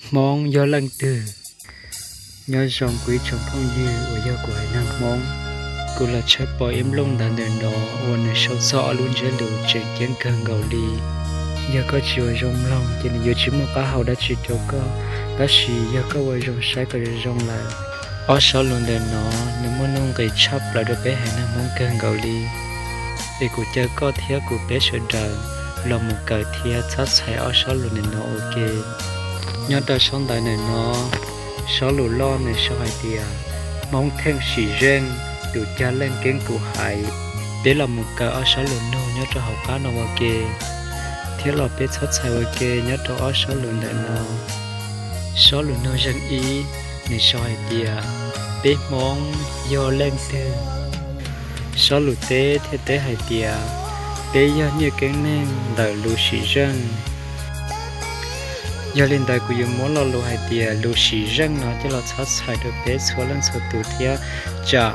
Hmoob yog leej twg? Nyob zoo kuv ib tsoom phooj ywg uas yog kuv haiv neeg Hmoob. Kuv los tshawb pom ib nplooj ntawv ntawm no uas nws sau txog ob lub ntsiab lus tseem ceeb kawg nkaus li. Yog koj tsis ua zoo mloog ces nws yuav tsis muaj qab hau dab tsi rau koj, tab sis yog koj ua zoo saib kom zoo lawm, ob sob lus ntawm no nws muaj nuj nqis tshaj plaws rau peb haiv neeg Hmoob kawg nkaus li. Es kuv caw koj thiab kuv peb sawv daws los mus kawm thiab txhab txhais ob sob lus ntawm no ua ke. Nyob rau sob ntawv ntawm no, sob lus loj nws sau hais tias, Hmoob theej sim zeej, tus cag leej keeb kuv haiv. Peb los mus kawm ob sob lus nug nyob rau hauv qab no ua ke, thiab los peb txhab txhais ua ke nyob rau ob sob lus ntawm no. Sob lus nug zeej ib, nws sau hais tias, Peb Hmoob yog leej twg? Sob lus teb thiaj teb hais tias, Peb yog nyiaj keeb neeg ntawm lus sim zeej. Yog li ntawd kuv yuav muab lo lus hais tias lus sim zeej no coj los txhab txhais rau peb txhua leej txhua tus thiab, tsam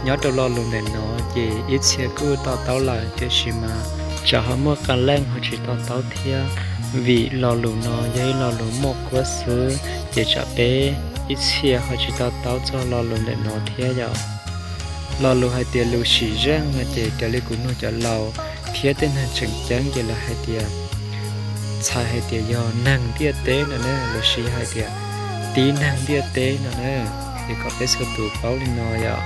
nyob rau lo lus ntawm no ces ib txhia kuj to taub lawm, tiam sis mas tsam ho muaj qee leej ho tsis to taub thiab, vim lo lus no yog ib lo lus muaj kuab xwb, ces tsam peb ib txhia ho tsis to taub txog lo lus ntawm no thiab yom. Lo lus hais tias lus sim zeej no ces raws li kuv nug cov laus thiab tej neeg tseem ceeb ces lawv hais tias, txhais hais tias yog neeg ntiaj teb no na, lossis yog hais tias tib neeg ntiaj teb no na, es kom peb txhua tus paub li no yom.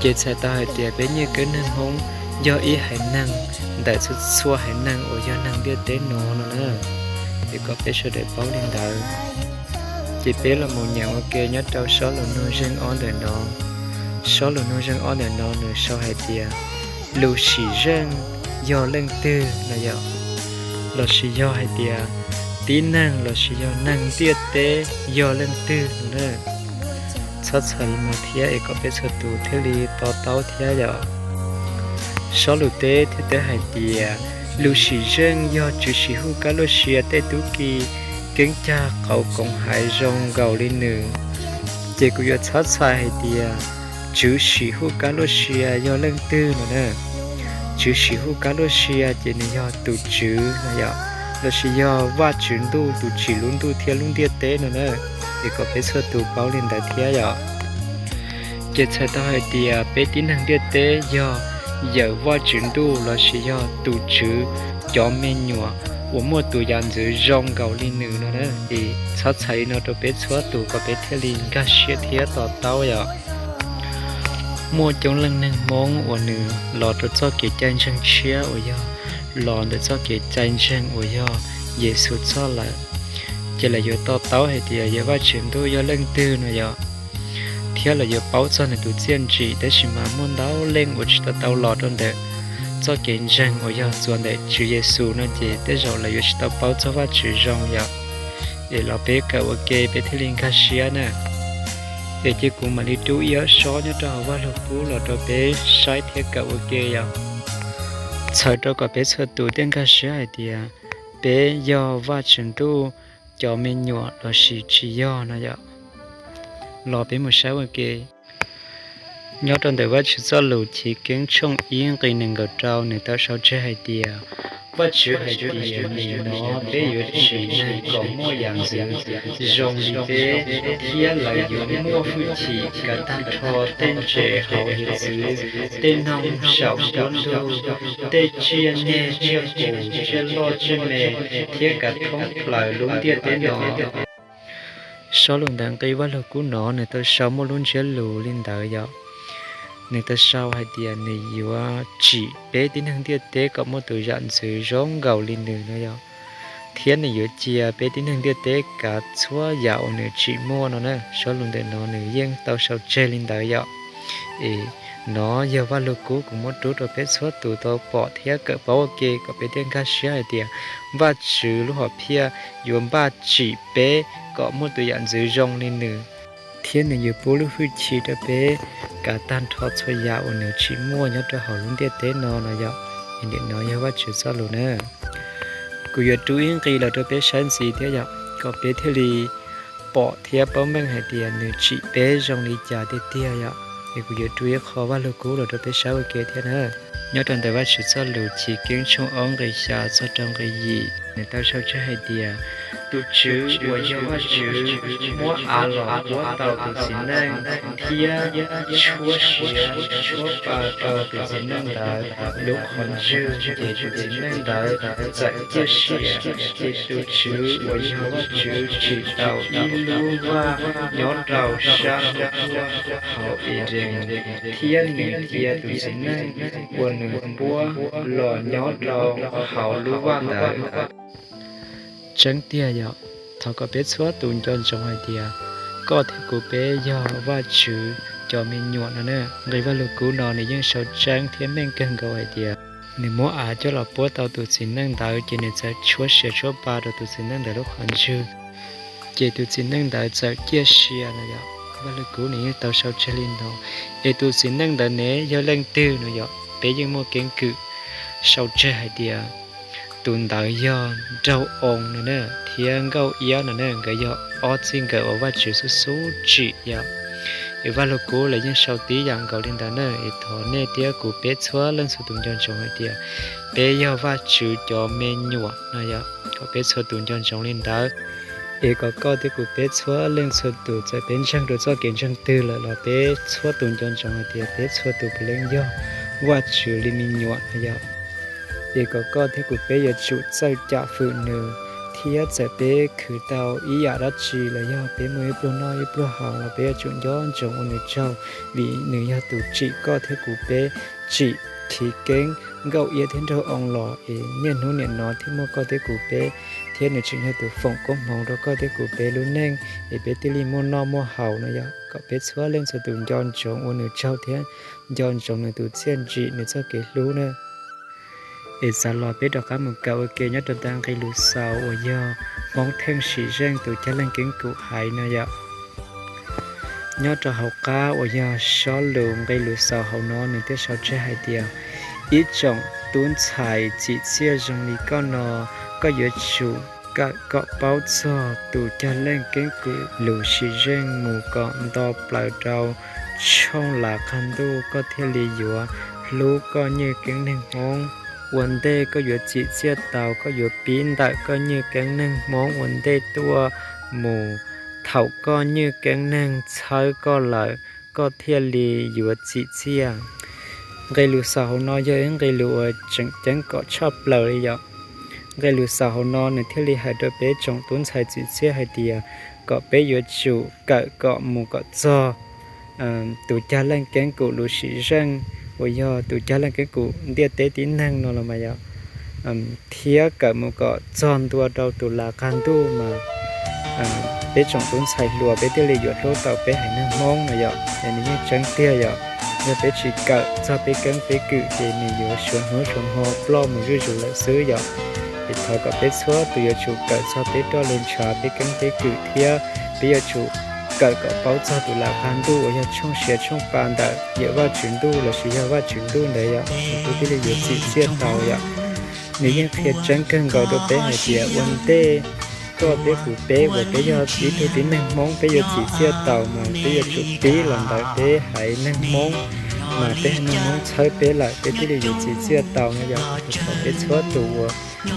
Ces txhais tau hais tias peb nyiaj keeb neeg Hmoob yog ib haiv neeg ntawm txhua txhua haiv neeg uas yog neeg ntiaj teb no no na, es kom peb sawv daws paub li ntawd. Ces peb los mus nyeem ua ke nyob rau sob lus nug zeej ob ntawm no. Sob lus nug zeej ob ntawm no nws sau hais tias, lus sim zeej yog leej twg no yom, lossis yog hais tias tib neeg lossis yog neeg ntiaj teb yog leej twg no na. Txhob txhais li no thiab es kom peb txhua tus thiaj li to taub thiab yom. Sob lus teb thiaj teb hais tias, lus sim zeej yog tswv sim huj kab luaj sia tej tub ki keeb cag qauv koom haiv zoo nkaus li nws. Ces kuv yuav txhob txhais hais tias, tswv sim huj kab luaj sia yog leej twg no na. Tswv sim huj kab luaj sia ces nws yog tus Tswv no yom, lossis yog Vajtswv ntuj tus tsim lub ntuj thiab lub ntiaj teb no na. Es kom peb txhua tus paub li ntawd thiab yom. Ces txhais tau hais tias peb tib neeg ntiaj teb yog yawm Vajtswv ntuj lossis yog tus Tswv cov me nyuam uas muaj tus yam ntxwv zoo nkaus li nws no na. Es txhob txhais li no rau peb txhua tus kom peb thiaj li nkag siab thiab to taub yom. Muaj coob leej neeg Hmoob uas nws los rau txoj kev cai ntseeg tshiab uas yog los ntawm txoj kev cai ntseeg uas yog Yexus txoj lawm, ces lawv yuav to taub hais tias yawm Vajtswv ntuj yog leej twg no yom, thiab lawv yuav paub txog nws tus txiaj ntsim. Tab sis mas muaj ntau leej uas tsis tau tau los rau ntawm txoj kev ntseeg uas yog txuas ntawm Tswv Yexus no ces tej zaum lawv yuav tsis tau paub txog Vajtswv zoo yom. Es los peb kawm ua ke peb thiaj li nkag siab na. Es cia kuv mam li rub ib ob sob nyob rau hauv Vajluskub los rau peb saib thiab kawm ua ke yom. Txhawm rau kom peb txhua tus thiaj nkag siab hais tias peb yog Vajtswv ntuj cov me nyuam lossis tsis yog no yom. Los peb mus saib ua ke. Nyob rau ntawm Vajtswv txoj lus Chiv Keeb tshooj ib nqe nees nkaum rau, nws tau sau tseg hais tias, Vajtswv hais tias, nim no peb yuav tsim neeg kom muaj yam ntxwv zoo li peb, thiab lawv yuav muaj hwj chim kav tag nrho tej ntses hauv hiav txwv, tej noog saum nruab ntug, tej tsiaj nyeg tsiaj qus, tsiaj loj tsiaj me, thiab kav thoob plaws lub ntiaj teb no. Sob lus ntawv nqi Vajluskub no nws tau sau muaj lub ntsiab lus li ntawd yom. Nws tau sau hais tias nws yuav tsim peb tib neeg ntiaj teb kom muaj tus yam ntxwv zoo nkaus li nws no yom, thiab nws yuav cia peb tib neeg ntiaj teb kav txhua yam uas nws tsim muaj no na. Sob lus ntawm no nws yeej tau sau tseg li ntawd yom. Es no yog Vajluskub kuv muab rub rau peb txhua tus tau pom thiab kawm paub ua ke kom peb thiaj nkag siab hais tias Vajtswv lub hom phiaj yuav npaj tsim peb kom muaj tus yam ntxwv zoo li nws, thiab nws yuav pub lub hwj chim rau peb kav tag nrho txhua yam uas nws tsim muaj nyob rau hauv lub ntiaj teb no no yom. Nim no yog Vajtswv txoj lus na. Kuv yuav rub ib nqi los rau peb saib ntxiv thiab yom, kom peb thiaj li pom thiab paub meej hais tias nws tsim peb zoo li cas tiag tiag yom. Es kuv yuav rub ib qho Vajluskub los rau peb saib ua ke thiab na. Nyob rau ntawm Vajtswv txoj lus Chiv Keeb tshooj ob nqi xya txog rau nqi yim, nws tau sau tseg hais tias, Tus Tswv uas yog Vajtswv muab av los puab tau tus txiv neej thiab tshuab siav tshuab pa rau tus txiv neej ntawd lub qhov ntswg, ces tus txiv neej ntawd txawm ciaj sia. Ces tus Tswv uas yog Vajtswv tsim tau ib lub vaj nyob rau sab hauv Edees, thiab nws cia tus txiv neej uas nws puab los nyob rau hauv lub vaj ntawd. Tseeb tiag yom, thov kom peb txhua tus nco ntsoov hais tias koj thiab kuv peb yog Vajtswv cov me nyuam no na. Nqe Vajluskub no nws yeej sau tseeb thiab meej kawg nkaus hais tias nws muab av coj los puab tau tus txiv neej ntawd, ces nws txawm tshuab siav tshuab pa rau tus txiv neej ntawd lub qhov ntswg, ces tus txiv neej ntawd txawm ciaj sia no yom. Vajluskub nws yeej tau sau tseg li no. Es tus txiv neej ntawd ne yog leej twg no yom, peb yeej muaj keeb kwm sau tseg hais tias tus ntawd yog nraug oo no na, thiab nkauj iab no na, nkawd yog ob txij nkawm uas Vajtswv xub xub tsim yom. Es Vajluskub los yeej sau tib yam nkaus li ntawd na. Es thov nej thiab kuv peb txhua leej txhua tus nco ntsoov hais tias peb yog Vajtswv cov me nyuam no yom, kom peb txhua tus nco ntsoov li ntawd. Es kom koj thiab kuv peb txhua leej txhua tus, txawm peb ntseeg rau txoj kev ntseeg twg lawm los peb txhua tus nco ntsoov hais tias peb txhua tus puav leej yog Vajtswv li me nyuam no yom. Es kom koj thiab kuv peb yuav tsum txawj cam fwm nws, thiab txawm peb khwv tau ib yam dab tsi los yog peb muaj ib pluag noj ib pluag haus los peb yuav tsum nco ntsoov ua nws tsaug, vim nws yog tus tsim koj thiab kuv peb, tsim Chiv Keeb, nkauj iab thiab nraug oo los es niaj hnub nim no thiaj muaj koj thiab kuv peb, thiab nws tseem yog tus foom koob hmoov rau koj thiab kuv peb lub neej es peb thiaj li muaj noj muaj haus no yom. Kom peb txhua leej txhua tus nco ntsoov ua nws tsaug thiab nco ntsoov nws tus txiaj ntsim nws txoj kev hlub na. Es txav los peb rov qab mus kawm ua ke nyob rau ntawm nqe lus xaus uas yog Hmoob Theej Sim Zeej tus cag leej keeb kwm hais no yom. Nyob rau hauv qab uas yog sob lus nqe lus xaus hauv no nws thiaj sau tseg hais tias, ib tsoom tub ntxhais txim txiaj zoo li koj no, koj yuav tsum kawm kom paub txog tus cag leej keeb kwm lus sim zeej mus kom nto plaws rau tshooj lav qag ntuj, koj thiaj li yuav hlub koj nywj keeb neeg Hmoob. Ua ntej koj yuav txim txiaj tau, koj yuav pib ntawm koj nywj keeb neeg Hmoob ua ntej tuaj mus. Thaum koj nywj keeb neeg txhawb koj lawm, koj thiaj li yuav txim txiaj. Nqe lus xaus hauv no yog ib nqe lus uas tseem ceeb kom tshaj plaws li yom. Nqe lus xaus hauv no nws thiaj li hais rau peb tsoom tub ntxhais txim txiaj hais tias kom peb yuav tsum kawm kom mus kom txog tus cag leej keeb kwm lus sim zeej uas yog tus cag leej keeb kwm ntiaj teb tib neeg no los mas yom, thiab kawm mus kom txog ntua rau tus lav qag ntuj mas peb tsoom tub ntxhais hluas peb thiaj li yuav hlub tau peb haiv neeg Hmoob no yom. Es nws yeej tseeb tiag yom, yog peb tsis kawm txog peb keeb peb kwm ces nws yuav suav hnub suav hmo ploj mus zuj zus lawm xwb yom. Es thov kom peb txhua tus yuav tsum kawm txog peb roj lug ntshav peb keeb peb kwm thiab peb yuav tsum kawm kom paub txog tus lav qag ntuj uas yog tshooj siav tshooj pa ntawm yawm Vajtswv ntuj lossis yog Vajtswv ntuj ntawd yom, peb thiaj li yuav txim txiaj tau yom. Nws yeej qhia tseeb kawg nkaus rau peb hais tias ua ntej koj thiab kuv peb uas peb yog ib tug tib neeg Hmoob peb yuav txim txiaj tau mas peb yuav tsum pib los ntawm peb haiv neeg Hmoob, mas peb haiv neeg Hmoob txhawb peb lawm peb thiaj li yuav txim txiaj tau no yom. Thov peb txhua tus uas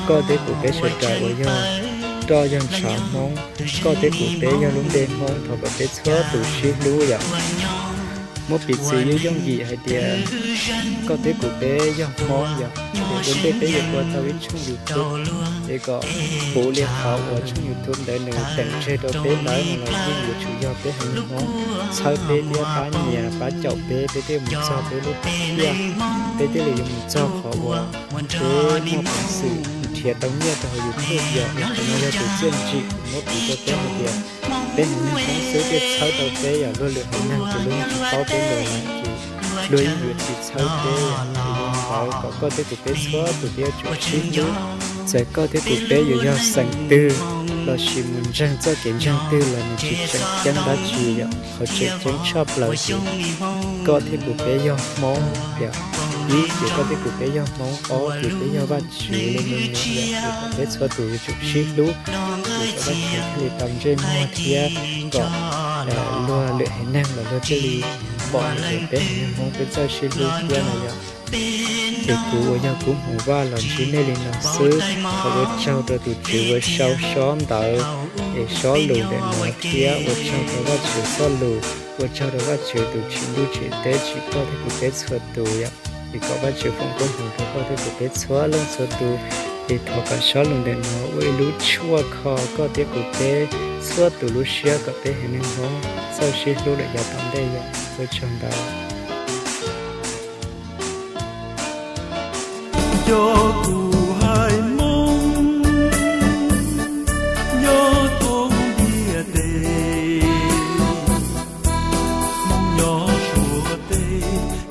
koj thiab kuv peb sawv daws uas yog roj yog ntshav Hmoob, koj thiab kuv peb yog lub npe Hmoob, thov kom peb txhua tus sib hlub yom. Muab piv txwv yooj yooj yim hais tias koj thiab kuv peb yog Hmoob yom, es ua ntej peb yuav ua tau ib tshooj YouTube, es kom puv li qhov uas tshooj YouTube ntawd nws teem tseg rau peb ntawd no los yeej yuav tsum yog peb haiv neeg Hmoob txhawb peb thiab pab nyias pab caum peb, peb thiaj mus txog peb lub thaum tiaj, peb thiaj li yuav mus txog qhov uas peb muaj peev xwm nrhiav tau nyiaj rau hauv YouTube yom. Qhov no yog tus txiaj ntsim kuv muab piv rau peb hais tias peb haiv neeg Hmoob xwb thiaj txhawb tau peb yom, luag lwm haiv neeg ces luag yeej tsis paub peb los lawm ces luag yeej yuav tsis txhawb peb yom. Ces yog li ntawd kom koj thiab kuv peb txhua tus peb yuav tsum sib hlub. Txawm koj thiab kuv peb yuav yog xeem twg lossis mus ntseeg txoj kev ntseeg twg los nws tsis tseem ceeb dab tsi yom. Qhov tseem ceeb tshaj plaws ces koj thiab kuv peb yog Hmoob yom. Ib ces koj thiab kuv peb yog Hmoob, ob ces peb yog Vajtswv li me nyuam yom. Ces kom peb txhua tus yuav tsum sib hlub, ces kom Vajtswv thiaj li tau ntsej muag thiab kom luag lwm haiv neeg los luag thiaj li pom hais tias peb haiv neeg Hmoob peb txawj sib hlub thiab no yom. Ces kuv uas yog Kub Hmoov Vaj los ntsib nej li no xwb. Thov ua tsaug rau tus Tswv uas sau sob ntawv es sob lus ntawm no thiab ua tsaug rau Vajtswv txoj lus, ua tsaug rau Vajtswv tus tsim ntuj tsim teb tsim koj thiab kuv peb txhua tus yom. Es kom Vajtswv foom koob hmoov rau koj thiab kuv peb txhua leej txhua tus. Es thov kom sob lus ntawm no ua ib lub tshuaj kho koj thiab kuv peb txhua tus lub siab kom peb haiv neeg Hmoob txawj sib hlub lawm yav tom ntej yom. Ua tsaug ntau. Cov tus haiv Hmoob nyob thoob ntiaj teb, Hmoob nyob Suav teb,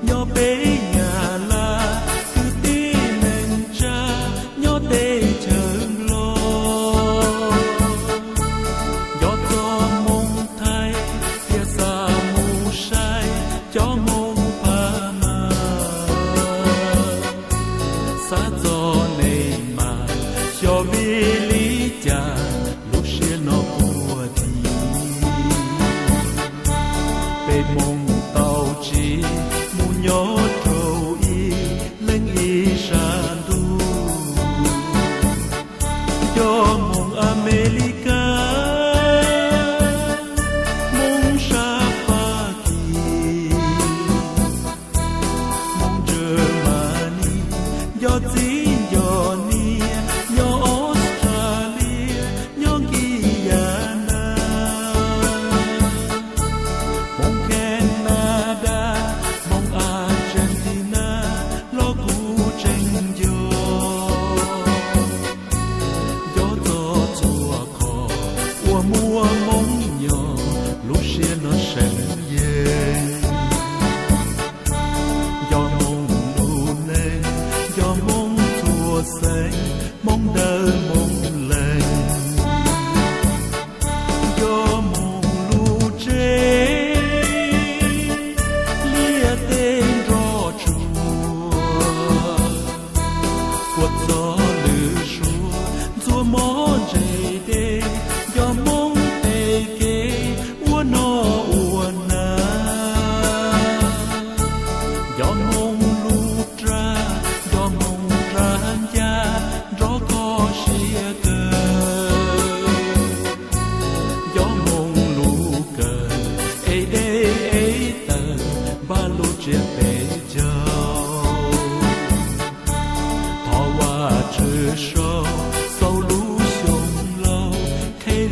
nyob peb Nyab Laj, kwv tij neej tsa nyob teb chaws Nplog, cov txoj Hmoob Thaib thiab xa mus saib cov Hmoob Phab Maj, xav txog nej mas xyov vim li cas lub siab no quaj ti. Peb Hmoob tau tsiv mus nyob rau ib leeg ib sab ntuj, cov Hmoob Amelikas, Hmoob sab Fab Kis, Hmoob Germany, nco txiv nco niam nyob Australia, nyob Guyana, Hmoob Canada, Hmoob Argentina los kuj tseem nco. Nco txog txhua qhov uas muaj Hmoob nyob, lub siab no seem yeej. Nco Hmoob lub neej, nco Hmoob txhua xeem, Hmoob ntawm Hmoob leeg, nco Hmoob lub tsev, liaj teb nroj tsuag, puag txog lwm suab ntxuav mob ntseg dej, nco Hmoob tej kev ua noj ua hnav, nco Hmoob lub raj, nco Hmoob raj ncaj nrov kho siab kawg, nco Hmoob lub kawm ev dej ev taws npaj lub tsiab peb caug. Thov Vajtswv sau xaus lub xyoo laus, qheb